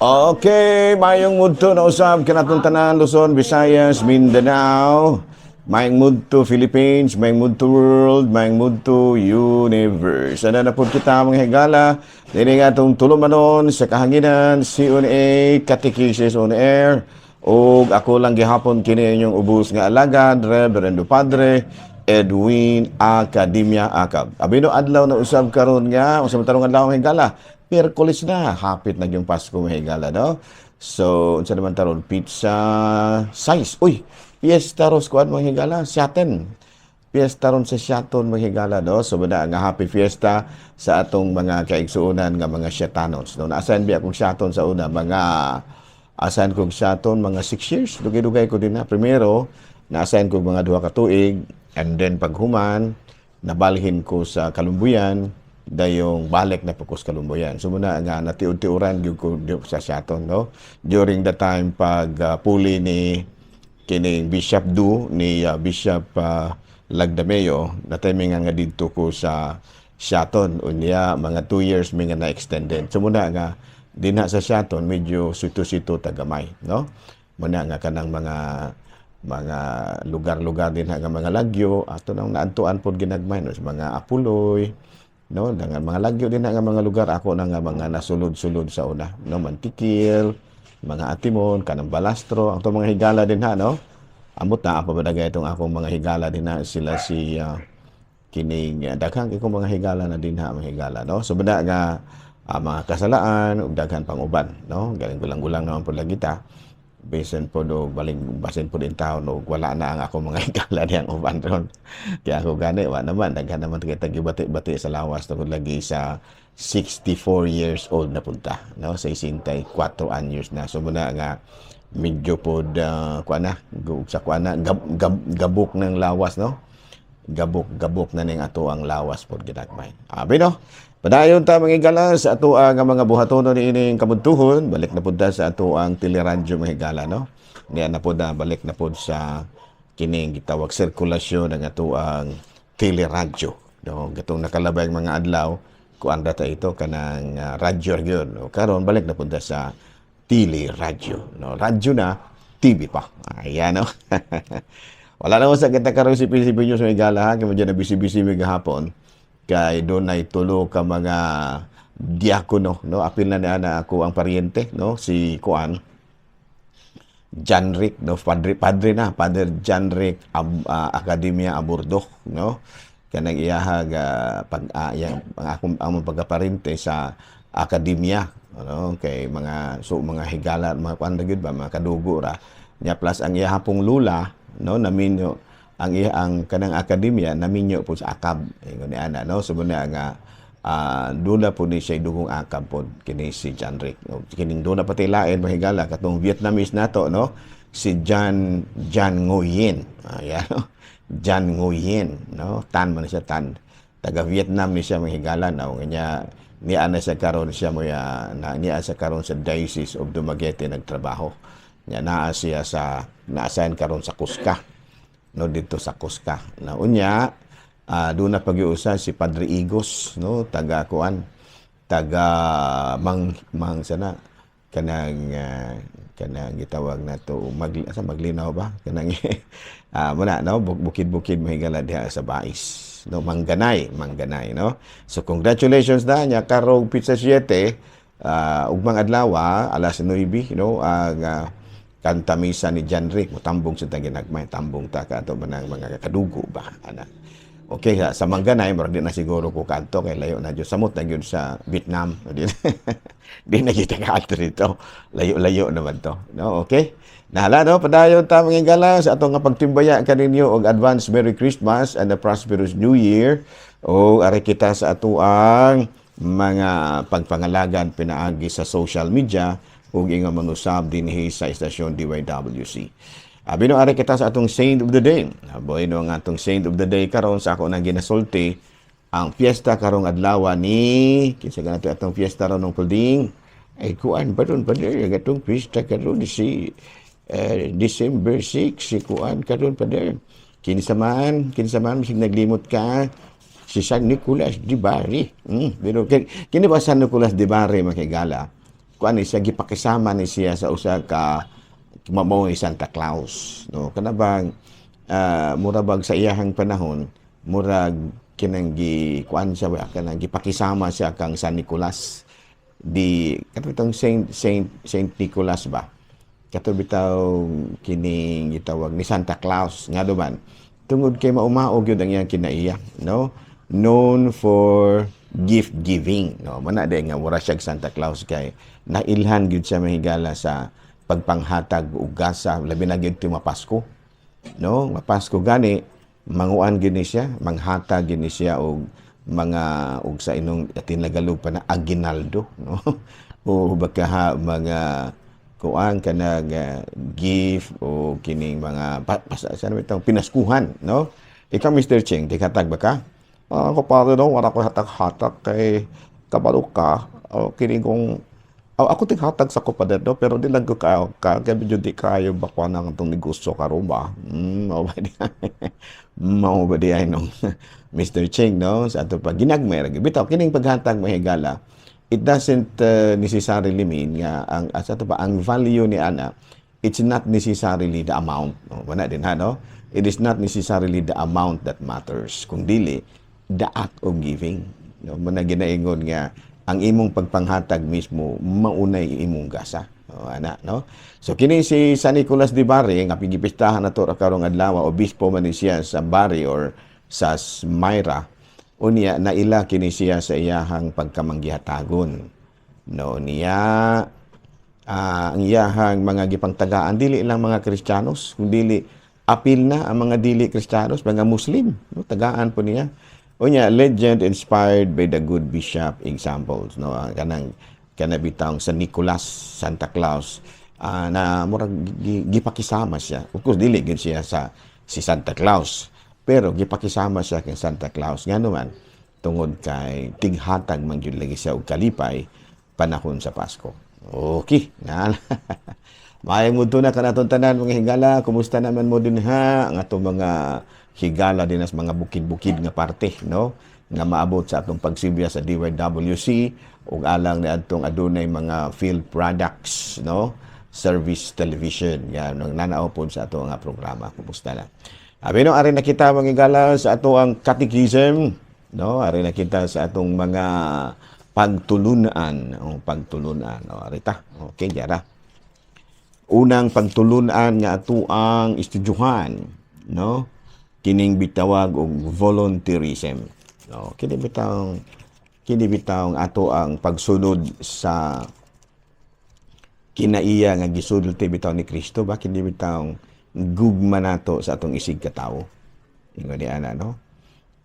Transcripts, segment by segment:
Okay, mayong mudto na usab kanatong tanan, Luzon, Visayas, Mindanao. Mayong mudto Philippines, mayong mudto world, mayong mudto universe. Ana na pud kita, mga higala. Dini nga atong tulumanon sa kahanginan, CNA Catechesis on Air. Og ako lang gihapon kini inyong ubos nga alagad, Reverendo Padre Edwin Academia Acab. Abino adlaw na usab karon nga, unsa man tarong adlaw, mga higala? Miyerkules na, hapit na yung Pasko, mga higala, no? So, unsa naman taron petsa 6. Uy, piyesta ros kuan, mga higala, Siaten. Piyesta ron sa Siaton, mga higala, no? So, bada nga happy fiesta sa atong mga kaigsuonan nga mga Siatanons, no? Na-assign biya akong Siaton sa una, mga asan kong Siaton mga 6 years. Dugay-dugay ko din na. Primero, na-assign ko mga 2 ka tuig and then paghuman, nabalhin ko sa Kalumbuyan, dayong balik na po ko sa Kalumbuyan. So muna nga natiud-tiuran gyud ko sa Siaton, no? During the time pag puli ni kining Bishop Du ni Bishop Lagdameo, na time nga didto ko sa Siaton, unya mga 2 years mi nga na extended. So muna nga dinha sa Siaton medyo sito-sito tagamay, no? Muna nga kanang mga lugar-lugar din nga mga lagyo ato nang naadtuan pod ginagmay, no, sa mga Apuloy, no, dangan mga lagyo din nga mga lugar ako na nga mga nasulod-sulod sa una, no, Mantikil, mga Atimon, kanang Balastro, ang mga higala din ha, no. Amot na pa ba itong akong mga higala din ha, sila si kining daghang kay mga higala na din ha, mga higala, no. So bada nga mga kasalaan ug daghan pang uban, no. Galing gulang-gulang naman pud lagi ta, bisan po do baling basin po din taon og wala na ang ako mga higala diyang uban ron. Kaya ako gani wa naman daghan naman kita gibati-bati sa lawas tungod lagi sa 64 years old na punta, no, sa 64 years na. So muna nga medyo pod kuan na sa kuan na gab, gab, gabok ng lawas, no, gabok gabok na ning ato ang lawas pod ginagmay. Abi no, padayon ta, mga higala, sa ato ang mga buhatonon niining kabuntuhon. Balik na pud ta sa ato ang teleradyo, mga higala, no. Niya na pud na balik na pud sa kining gitawag sirkulasyon ng ato ang teleradyo, no. Gatong nakalabay ang mga adlaw kuan ta ito kanang radyo gyud, no. Karon balik na pud ta sa teleradyo, no. Radyo na, TV pa. Ayan, no. Wala na sa kita karon si PCP News, mga higala, ha, kay medyo na busy-busy mi gahapon kay doon ay tulo ka mga diakono, no. Apil na niya na ako ang paryente, no, si kuan John Rick, no, padre padre na Father John Rick Academia Aburdo, no, kanang iyahag pag yang ang akong among pagkaparente sa akademya, ano, kay mga so mga higala, mga kuan ra gyud ba, mga kadugo ra nya, plus ang iya pong lula, no, naminyo ang iya ang kanang akademya, naminyo po sa akab ingon ni ana, no. So muna nga dula po ni siya dugong akab po kini si John Rick, no? Kining dula pati lain, mahigala, katong Vietnamese nato, no, si John John Nguyen, ayan, no? John Nguyen, no, Tan man siya, Tan, taga Vietnam ni siya, mahigala, no. Nya niya na siya karon, siya mo ya na niya sa karon sa Diocese of Dumaguete nagtrabaho. Nya naa siya sa na-assign karon sa Kuska, no, dito sa Kuska na. Unya doon na pag-iusa si Padre Igos, no, taga kuan, taga mang mang sana kanang kanang gitawag nato mag sa Maglinaw ba, kanang muna, no, bukid-bukid, mahigala, diha sa Bais, no, Mangganay, Mangganay, no. So congratulations na nya karong petsa 7, ugmang adlaw alas 9, no, ang kantamisa ni John Rick. Mutambong sa ginagmay, tambong ta ka ato manang mga kadugo ba ana. Okay, sa Mangganay murag di na siguro ko kadto kay layo na jud, samot na gyud sa Vietnam. Di na kita kaadto dito, layo-layo naman to, no. Okay. Nahala, no, padayon ta, mga higala, sa atong nga pagtimbaya kaninyo og advance Merry Christmas and a prosperous New Year. O ari kita sa atoang mga pagpangalagan pinaagi sa social media ug ingon manusab dinhi sa istasyon DYWC. Abi no, ari kita sa atong Saint of the Day. Aboy no, ang atong Saint of the Day karon sa ako nang ginasulti ang fiesta karong adlaw ni kinsa ganato atong fiesta ron ng pulding ay kuan pa ron pa ang atong fiesta karon si December 6, si kuan karon pa. Kinsa man bisag naglimot ka, si San Nicolas de Bari. Pero kini ba San Nicolas de Bari, makigala? kuan ni siya, gipakisama ni siya sa usa ka mao Santa Claus, no? Kana bang mura bag sa iyahang panahon, murag kinang gi kuan siya ba, kanang gipakisama siya kang San Nicolas di kato bitong Saint Nicholas ba, kato bitaw kining gitawag ni Santa Claus. Nga man tungod kay maumao gyud ang iyang kinaiya, no? Known for gift giving, no? Mana day nga mura siya Santa Claus kay nailhan gyud siya, mahigala, sa pagpanghatag og gasa, labi na gyud tuwing Mapasko, no? Mapasko gani, manguan gyud ni siya, manghatag gyud ni siya og mga og sa inong Tinagalog pa na aginaldo, no? O baka mga kuan kanag gift o kining mga sa ano itong pinaskuhan, no? Ikaw, Mr. Cheng, tighatag ba ka? Ah, ako, pare, no, wala ko hatag-hatag kay kabalo ka. O, kini kong oh, ako tighatag sa kupader, no, pero di lang ko ka ka kay medyo di kayo bakwa na itong negosyo karon ba. Mao ba di? Mao ba di ay no, Mr. Cheng, no? Sa ato pa ginagmay ra gyud. Bitaw kining paghatag, mahigala, it doesn't necessarily mean nga ang sa ato pa ang value ni ana, it's not necessarily the amount, no? Wala din ha, no? It is not necessarily the amount that matters, kung dili the act of giving, no? Muna ginaingon nga ang imong pagpanghatag mismo maunay imong gasa. O, ana, no? So kini si San Nicolas de Bari nga gipistahan nato ra karong adlaw, obispo man ni siya sa Bari or sa Myra. Unya naila kini siya sa iyahang pagkamanggihatagon, no? Niya ang iyahang mga gipangtagaan dili lang mga Kristiyanos kundi apil na ang mga dili Kristiyanos, mga Muslim, no? Tagaan po niya. Unya legend inspired by the good bishop examples, no? Ang kanang kanabitang San Nicolas, Santa Claus, na murag gipakisama siya. Of course, dili gyud siya sa si Santa Claus, pero gipakisama siya kay Santa Claus. Ngano man tungod kay tighatag man gyud lagi siya og kalipay panahon sa Pasko. Okay na. Maayong mudto na kanatong tanan, mga higala. Kumusta naman mo din ha? Ang atong mga higala din sa mga bukid-bukid nga parte, no? Nga maabot sa atong pagsibya sa DYWC ug alang ni adtong adunay mga field products, no? Service Television nga nananaw pod sa ato nga programa. Kumusta na? Abi no, ari na kita, mga higala, sa ato ang catechism, no? Ari na kita sa atong mga pagtulunan, o pagtulunan, no? Ari ta. Okay, yara. Unang pagtulunan nga atuang estudyuhan, no? Kining bitawag og volunteerism, no? Kini bitawng ato ang pagsunod sa kinaiya nga gisulti bitaw ni Kristo ba, kini bitawng gugma nato sa atong isig katawo. Ingon ni ana, no?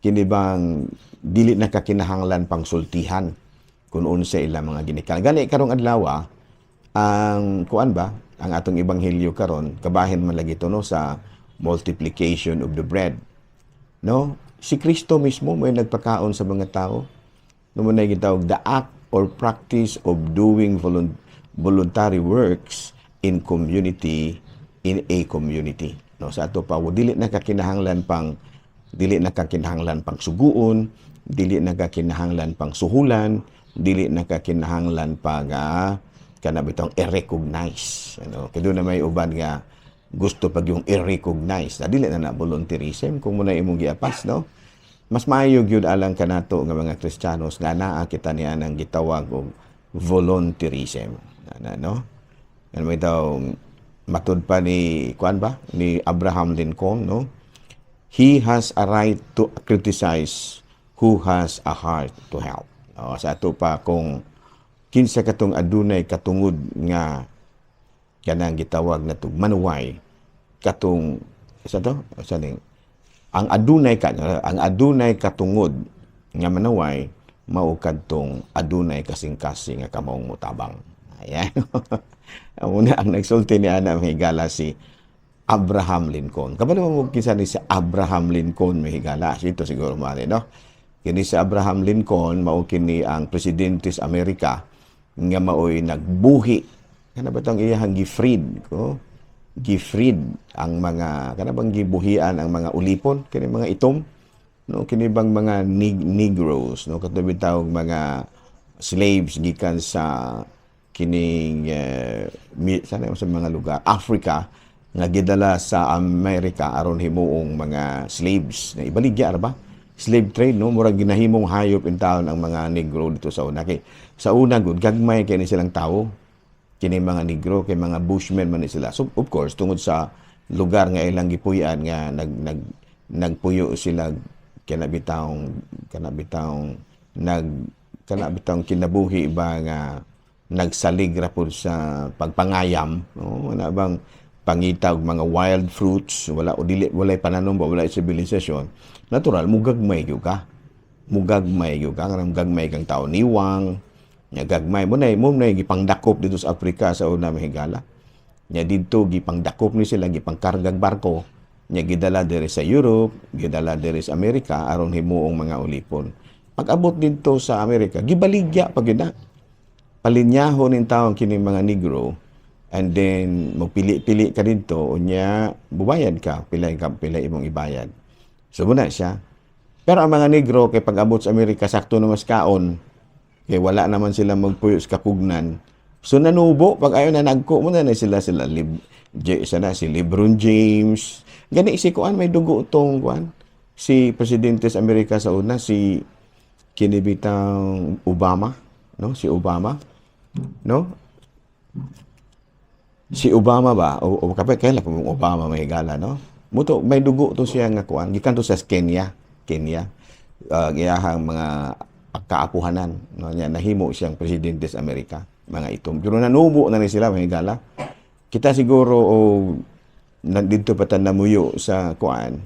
Kini bang dili na kakinahanglan pang sultihan kung unsa ilang mga ginikan. Gani karong adlaw, ang kuan ba, ang atong ebanghelyo karon kabahin man lagi to, no, sa multiplication of the bread, no? Si Kristo mismo may nagpakaon sa mga tao, no? Mo na gitawag the act or practice of doing voluntary works in community, in a community, no? Sa ato pa, dili na kakinahanglan pang suguon, dili na kakinahanglan pang suhulan, dili na kakinahanglan pang kana bitong i-recognize, ano? Kay na may uban nga gusto pag yung i-recognize na dili na na volunteerism kung muna imong giapas, no? Mas maayo gyud alang kanato nga mga Kristiyanos nga naa kita niya nang gitawag og volunteerism ana, no? Ano may daw matud pa ni kuan ba, ni Abraham Lincoln, no? "He has a right to criticize who has a heart to help." O, sa ato pa, kung kinsa katong adunay katungod nga kanang gitawag na tug manuway katong sa to sa ning ang adunay katungod nga manuway mao kadtong adunay kasing-kasing nga kamaong motabang. Ayan. Ang una ang nagsulti ni ana, mahigala, si Abraham Lincoln. Kabalo mo kinsa ni si Abraham Lincoln, mahigala? Ito siguro mali, no? Kini si Abraham Lincoln mao kini ang presidente sa Amerika nga maoy nagbuhi, kana ba tong iyahang gifreed ko, gifreed ang mga kana bang gibuhian ang mga ulipon, kini mga itom, no? Kini bang mga negroes, no? Kato bitawg mga slaves gikan sa kining sana sa mga lugar Africa nga gidala sa Amerika aron himuong mga slaves na ibaligya ra ba, slave trade, no? Murag ginahimong hayop in taon ang mga Negro dito sa una, kay sa una gud gagmay kay ni silang tawo kini mga Negro, kay mga bushmen man ni sila. So of course, tungod sa lugar nga ilang gipuy-an nga nag nag nagpuyo sila, kana bitawng nag kana bitawng kinabuhi ba nga nagsalig ra pud sa pagpangayam, no? Wala bang pangita og mga wild fruits, wala o dili, walay pananom ba, walay sibilisasyon. Natural mugagmay gyud ka, mugagmay gyud ka, kanang gagmay kang tao, niwang nya gagmay mo na gipangdakop dito sa Afrika sa una, mahigala. Nya didto gipangdakop ni sila, gipangkargag barko, nya gidala diri sa Europe, gidala diri sa Amerika aron himuong mga ulipon. Pag abot didto sa Amerika, gibaligya pa gyud na, palinyaho nin taong kini mga Negro, and then magpili-pili ka didto, unya bubayad ka, pila ka, pila imong ibayad. So muna siya. Pero ang mga Negro, kay pag abot sa Amerika, sakto na mas kaon, kay wala naman sila magpuyo sa kapugnan, so nanubo pag ayo na nagko mo na, na sila sila Lib, J, sana si LeBron James gani, si kuan, may dugo tong kuan, si presidente sa Amerika sa una, si kinibitang Obama, no? Si Obama, no? Si Obama ba o kapag kailan kung Obama may gala, no? Muto may dugo to siya nga kuan, gikan to sa Kenya. Kenya, iyahang mga kaapuhanan, no? Nya nahimo siyang presidente sa Amerika, mga itom, pero nanubo na ni sila, mga higala. Kita siguro o nandito pa ta namuyo sa kuan,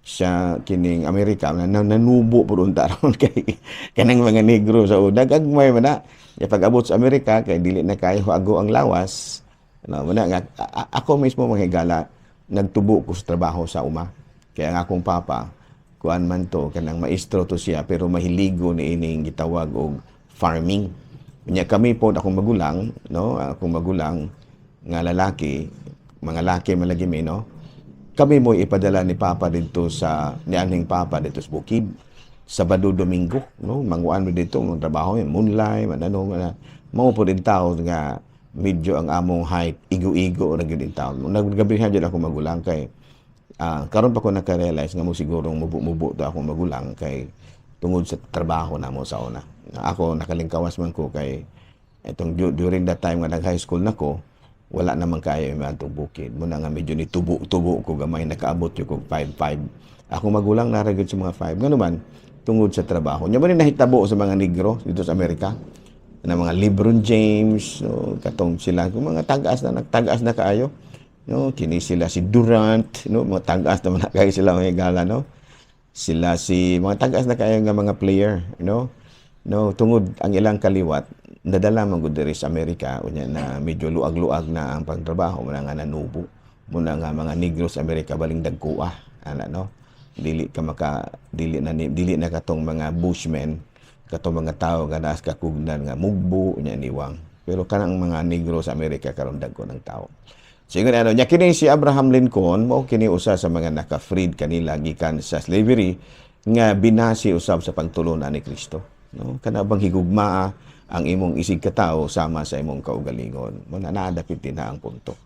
sa kining Amerika na nanubo pud unta ron, kay kanang mga Negro sa una gagmay man na. Ya pag abot sa Amerika, kay dili na kayo ago ang lawas, no? Muna nga ako mismo, mga higala, nagtubo ko sa trabaho sa uma, kaya ang akong papa, kuan man to, kanang maestro to siya, pero mahiligo ni ining gitawag og farming. Nya kami po, akong magulang, no, akong magulang nga lalaki, mga laki man lagi mi, no? Kami mo ipadala ni papa dito sa ni anhing papa dito sa bukid Sabado, Domingo, no? Manguan mo dito mong trabaho, moonlight man, ano man, mao po din tao nga medyo ang among height igo-igo ra gyud in taon. Naggabihan jud ako magulang, kay karon pa ko naka-realize nga mo siguro mubo-mubo to akong magulang kay tungod sa trabaho namo sa una. Ako nakalingkawas man ko, kay itong during that time nga nag high school na ko, wala naman kayo yung atong bukid. Muna nga medyo ni tubo-tubo ko gamay, nakaabot yung kog 5'5". Ako magulang nara gyud sa mga 5. Ngano man, tungod sa trabaho. Nya ba ni nahitabo sa mga Negro dito sa Amerika? Na mga LeBron James, no, katong sila, kung mga tagas na, nagtagas na kaayo. No, kini sila si Durant, no, mga tagas na man kayo sila, mga gala, no. Sila si mga tagas na kayo nga mga player, no. No, tungod ang ilang kaliwat nadala man gud diri sa Amerika, unya na medyo luag-luag na ang pagtrabaho, muna nga nanubo. Muna nga mga Negro sa Amerika baling dagkoa, ana, no. Dili ka maka dili na dili na katong mga bushmen, katong mga tao nga naas kakugnan nga mugbo unya niwang. Pero kanang mga Negro sa Amerika karon dagko ng tao. Siguro ano, nya kini si Abraham Lincoln mao kini usa sa mga naka-freed kanila gikan sa slavery nga binasi usab sa pagtulunan ni Kristo. No? Kana bang higugmaa ang imong isig katawo sama sa imong kaugalingon. Mo na naadapit din na ang punto.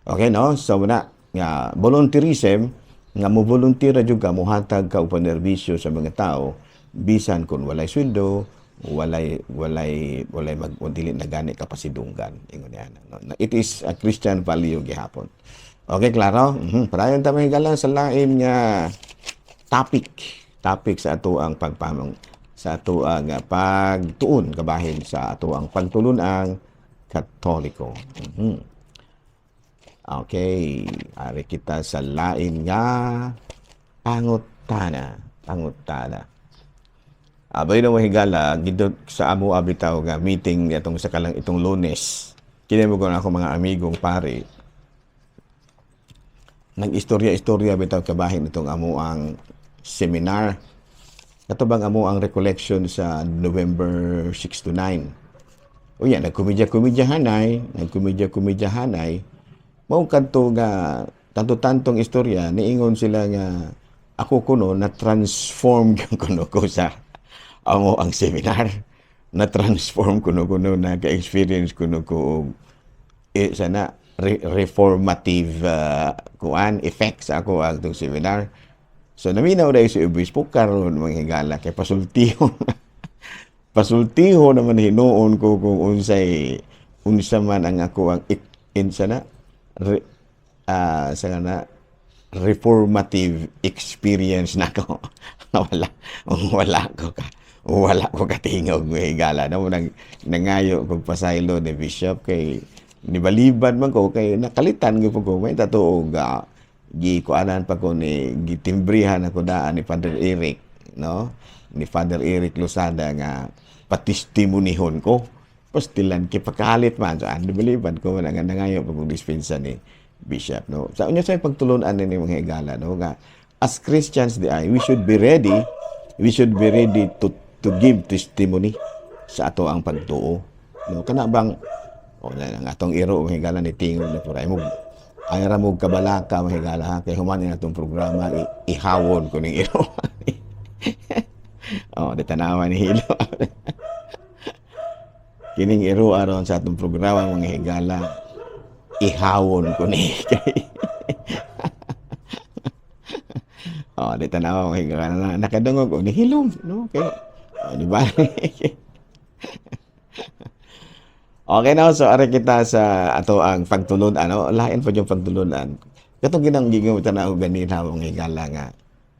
Okay, no? So muna nga volunteerism, nga mo volunteer ra jud ka, mohatag ka og panerbisyo sa mga tao bisan kung walay sweldo, walay mag dili na gani ka pasidunggan, ingon niya, no? It is a Christian value gihapon. Okay, klaro? Padayon ta, mga higala, sa lain nga topic topic sa ato ang pagpamong sa ato ang pagtuon kabahin sa ato ang pagtulun-ang Katoliko. Okay, ari kita sa lain nga pangutana, pangutana. Abay na, mga higala, gidto sa amo bitaw nga meeting itong sa kalang itong Lunes. Kini mo ko ako mga amigong pare. Nag-istorya-istorya bitaw kabahin itong amo ang seminar. Kato bang amo ang recollection sa November 6 to 9. O yan, nagkomedya-komedya hanay, nagkomedya-komedya hanay. Mao kadto nga tanto-tantong istorya, niingon sila nga ako kuno na transform kuno ko sa amo ang seminar. Na-transform kuno kuno, naka-experience kuno ko og eh, sana reformative kuan effect sa ako ang itong seminar. So naminaw dahil si Obispo karon, mga higala, kay pasultiho. Pasultiho naman hinuon ko kung unsay unsa man ang ako ang insa na sa na reformative experience nako. Wala wala ko katingog, mga higala, no? Nang nangayo kog pasaylo ni Bishop kay nibaliban man ko kay nakalitan gyud ko may tatuo ga gikuanan pa ko ni gitimbrihan ako daan ni Father Eric, no, ni Father Eric Losada nga patistimonihon ko. Pastilan kay pakalit man. So ando baliban ko nga nangayo pa kog dispensa ni Bishop, no? Sa unya sa pagtulunan ni mga higala, no, nga as Christians di ay we should be ready, we should be ready to give testimony sa ato ang pagtuo, no? Kana bang o na ang atong iro, mga higala, ni tingog na pura mo ay ra mo kabalaka, mga higala, ha, kay human ni atong programa ihawon ko ning iro. Oh, di tanawa ni hilo kining iro aron sa atong programa, mga higala, ihawon ko ni kay oh, di tanawa, mga higala, na nakadungog og nihilom, no? Kay oh, di ba? Okay na, so ari kita sa ato ang pagtulun-an, ano, lain pa yung pagtulun-an. Katong ginang gigamit na og ganina, mga higala, nga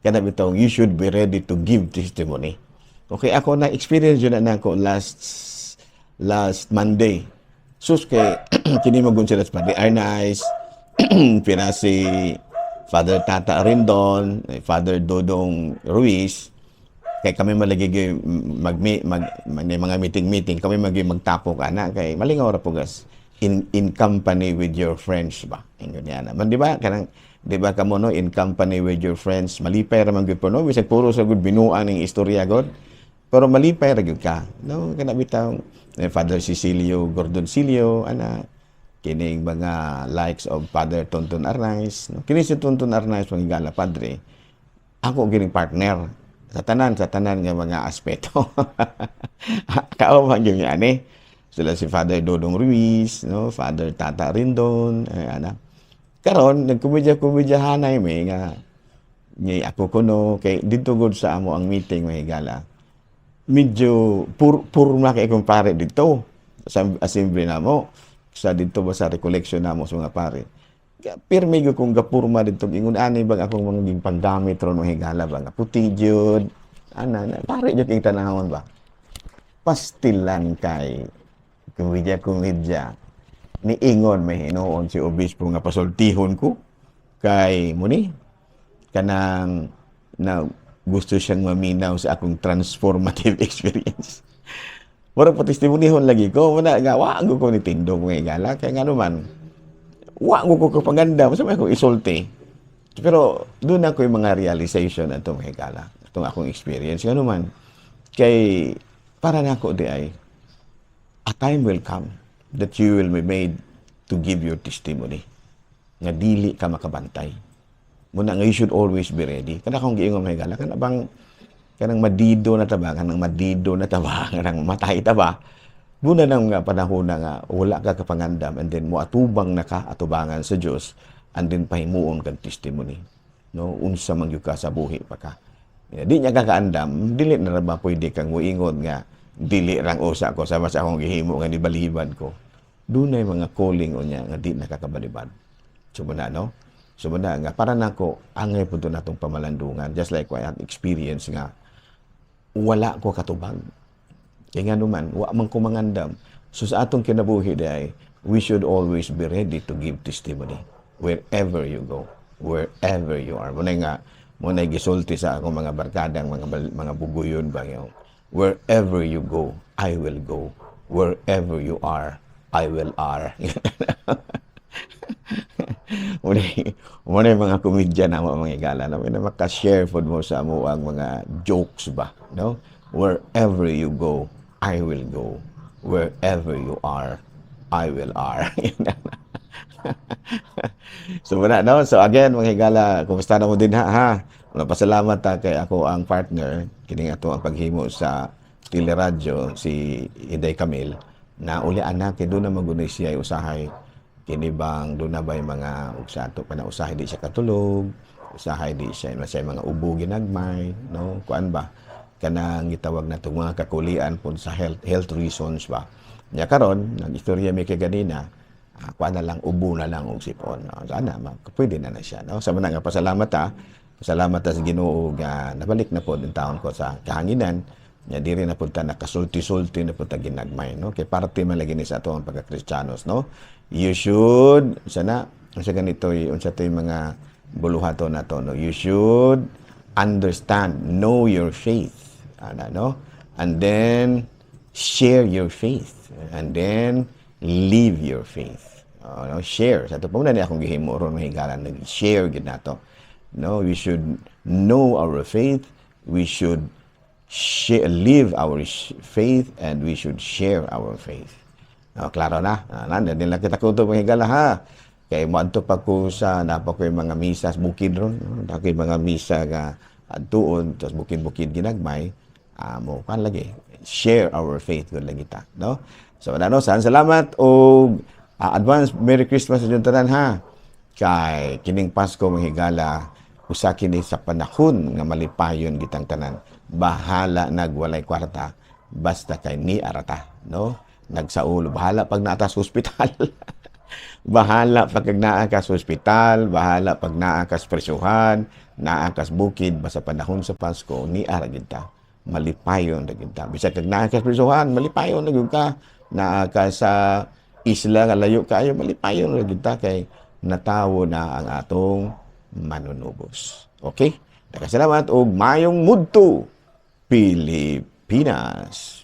kana bitong you should be ready to give testimony. Okay, ako na experience yun na ako last last Monday. Sus, kay kini magun sila sa Padre Arnaiz, pina si Father Tata Rindon, eh, Father Dodong Ruiz, kay kami malagi gyud mag, mag, mag mga meeting meeting kami magi magtapok ana kay malingaw ra po gas in company with your friends ba. Ingon niya naman, di ba? Kanang di ba kamo, no, in company with your friends, malipay ra man gyud po, no, bisag puro sa gud binuang ning istorya god, pero malipay ra gyud ka, no? Kana bitaw eh, Father Cecilio Gordon Silio ana, kining mga likes of Father Tonton Arnaiz, no? Kini si Tonton Arnaiz, mga higala, padre, ako gining partner sa tanan nga mga aspeto. Kao man gyud niya ani. Sila si Father Dodong Ruiz, no, Father Tata Rindon, eh, ana. Karon nagkomedya-komedya hanay mi nga ni ako kuno kay didto gud sa amo ang meeting, mga higala. Medyo purma kay akong pare dito sa assembly namo, sa didto ba sa recollection namo sa mga pare. Pirmi gyud kong gapurma didto, ingon ani bang akong mga gipanggamit ron, mga higala ba, nga puti gyud ana na pare gyud kay tanawon ba. Pastilan kay komedya komedya niingon may hinuon si obispo nga pasultihon ko kay muni kanang na gusto siyang maminaw sa akong transformative experience. Mura pa testimonihon lagi ko, wala nga wa ko ni tindog, mga higala, kay ngano man wa ko ko paganda basta may akong isulti. Pero doon ako yung mga realization atong higala, atong akong experience, ngano man kay para nako di ay a time will come that you will be made to give your testimony nga dili ka makabantay muna nga you should always be ready. Kana akong giingon, mga higala, kana bang kanang madido na ta ba, kanang madido na ta ba, kanang matay ta ba. Muna nang nga panahon na nga wala ka kapangandam and then moatubang na ka atubangan sa Dios and then pahimuon kag testimony, no, unsa man gyud ka sa buhi pa ka. Di niya kakaandam, dili na ra ba pwede kang muingon nga dili rang usa ko sama sa akong gihimo nga nibaliban ko. Dunay mga calling unya nga di nakakabalibad. So muna, no? So muna nga para nako angay pud natong pamalandungan, just like I had experience nga wala ko katubag. Kaya nga naman, wa man ko mangandam. So sa atong kinabuhi day, we should always be ready to give testimony wherever you go, wherever you are. Muna nga, muna gisulti sa akong mga barkadang, mga buguyon ba yung, "Wherever you go, I will go. Wherever you are, I will are." Muna yung mga komedya na mga higala na may maka-share pod mo sa amo ang mga jokes ba, no? "Wherever you go, I will go. Wherever you are, I will are." So wala, no? So again, mga higala, kumusta na mo din ha? Ha? Wala, pasalamat ta kay ako ang partner kining ato ang paghimo sa teleradyo si Inday Camille na uli anak kay doon na magunay siya usahay kini bang doon na ba yung mga ug sa ato pa na usahay di siya katulog, usahay di siya siya mga ubo ginagmay, no, kuan ba, kanang gitawag na mga kakulian pud sa health health reasons ba nya. Karon nag-istorya mi kay ganina, kuan na lang, ubo na lang og sipon, no? Sana ma, pwede na na siya, no? Sa man nga pasalamat ta, pasalamat ta sa Ginoo nga nabalik na pod ang taon ko sa kahanginan nya, diri na pud ta nakasulti-sulti na pud ta ginagmay, no, kay parte man lagi ni sa ato ang pagka-Kristiyanos, no? You should sana unsa ganito, unsa to'y mga buluhaton nato, no? You should understand, know your faith ana, no? And then share your faith and then live your faith. Oh, no, share sa ato pa ni akong gihimo ron, mga higala, nag-share gid nato, no? We should know our faith, we should share, live our faith, and we should share our faith. No, klaro na. Ah, na, nila kita kuto, mga higala, ha. Kay moadto pa ko sa napa ko yung mga misa sa bukid ron. No? Napa ko yung mga misa nga adtuon tapos bukid-bukid ginagmay. Ah, mo kan lagi share our faith gud lagi ta, no? So ano, saan salamat og advance Merry Christmas sa inyong tanan, ha. Kay kining Pasko, mga higala, usa kini sa panahon nga malipayon kitang tanan. Bahala nagwalay kwarta basta kay ni arata, no? Nagsaulo, bahala pag naa ta sa ospital. Bahala pag naa ka sa ospital, bahala pag naa ka sa presyuhan, naa ka sa bukid, basta panahon sa Pasko, ni ara gid ta. Malipayon na gid ta. Bisag kag naa ka sa presyuhan, malipayon na gid ka. Naa ka sa isla nga layo kaayo, malipayon na gid ta kay natawo na ang atong manunubos. Okay? Salamat og mayong mudto, Pilipinas.